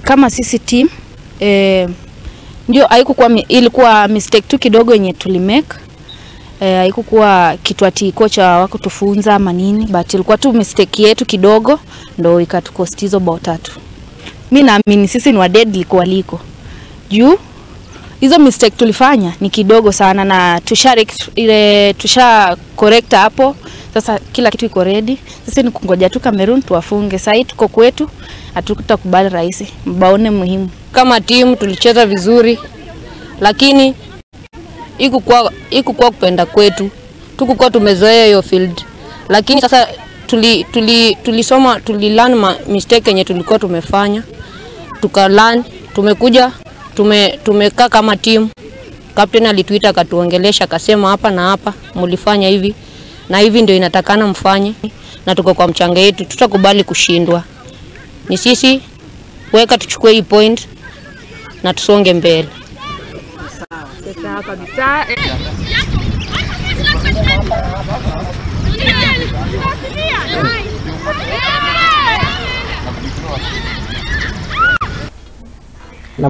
Kama sisi team ndio haikuwa, ilikuwa mistake tu kidogo yenye tulimake. Haikuwa kitu ati kocha hawakutufunza ama nini, but ilikuwa tu mistake yetu kidogo ndo ikatucost hizo bao 3. Mimi naamini sisi ni wa deadly kuliko. Juu hizo mistake tulifanya ni kidogo sana na tusha correct hapo. Sasa kila kitu iko ready. Sasa ni kungoja tu Cameroon tuwafunge. Sasa tuko kwetu, hatutakubali rahisi. Mbaone muhimu. Kama timu tulicheza vizuri, lakini ikukuwa kupenda kwetu. Tukukuwa tumezoea hiyo field. Lakini sasa tulisoma, tulilearn mistake yenye tulikuwa tumefanya. Tukalearn, tumekuja, tumekaa kama timu. Captain alituita akatuongelesha akasema hapa na hapa mlifanya hivi na hivi ndio inatakana mfanye, na tuko kwa mchanga yetu, tutakubali kushindwa. Ni sisi weka tuchukue hii point na tusonge mbele. Sawa kabisa.